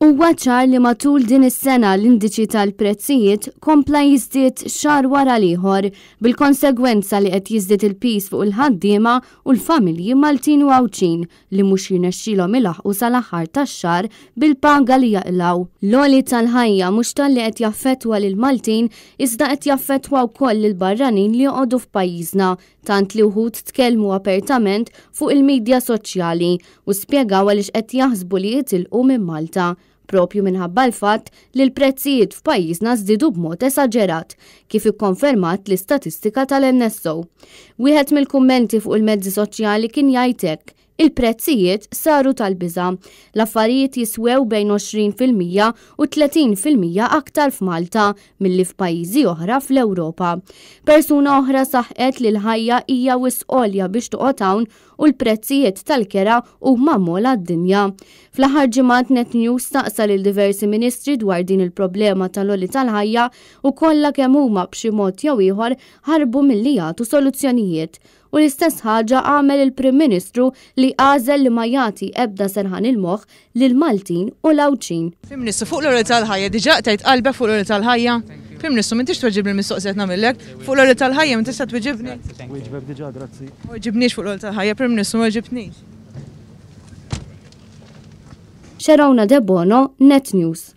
Huwa ċar li matul din is-sena l-indiċi tal-prezzijiet kompla jiżdied xahar wara l-ieħor, bil-konsegwenza li qed jiżdied il-piż fuq il-ħaddiema u l-familji Maltin u Għawdxin li mhux jirnexxilhom ilaħħqu sal-aħħar tax-xahar bil-paga li jaqilgħu. L-għoli tal-ħajja mhux talli qed jaffettwa lill-Maltin iżda qed jaffettwa wkoll lill-barranin li joqogħdu f'pajjiżna tant li wħud tkellmu apertament fuq il-midja soċjali u spjegaw għaliex qed jaħsbu li jitilqu minn Malta, propju minħabba l-fatt li l-prezzijiet f'pajjiżna żdiedu b'mod esaġerat, kif ikkonfermat l-istatistika tal-NSO. Wieħed mill-kummenti fuq il-mezzi soċjali kien jgħid hekk, Il-prezzijiet saru tal-biża'. L-affarijiet jiswew bejn 20% u 30% aktar f'Malta milli f'pajjiżi oħra fl-Ewropa. Persuna oħra saħqet li l-ħajja hija wisq għolja biex toqgħod hawn u l-prezzijiet tal-kera huma m'ogħla d-dinja. Fl-aħħar ġimgħat Net News staqsa lil diversi ministri dwar din il-problema tal-għoli tal-ħajja u kollha kemm huma b'xi mod jew ieħor ħarbu milli jagħtu soluzzjonijiet. U l-istess ħaġa għamel il-Prim Ministru li għażel li ma jagħti ebda serħan il-moħħ lill-Maltin u l-Għawdxin. Prim Ministru, fuq l-għoli tal-ħajja, diġà qtajt qalbek fuq l-għoli tal-ħajja? Prim Ministru, m'intix tweġibni l-mistoqsija qed nagħmillek. Fuq l-għoli tal-ħajja m'intix se twiġibni? Wieġbek diġà, grazzi. Ma weġibnix fuq l-għoli tal-ħajja, Prim Ministru, ma weġibtnix. Sharona Debono, Net News.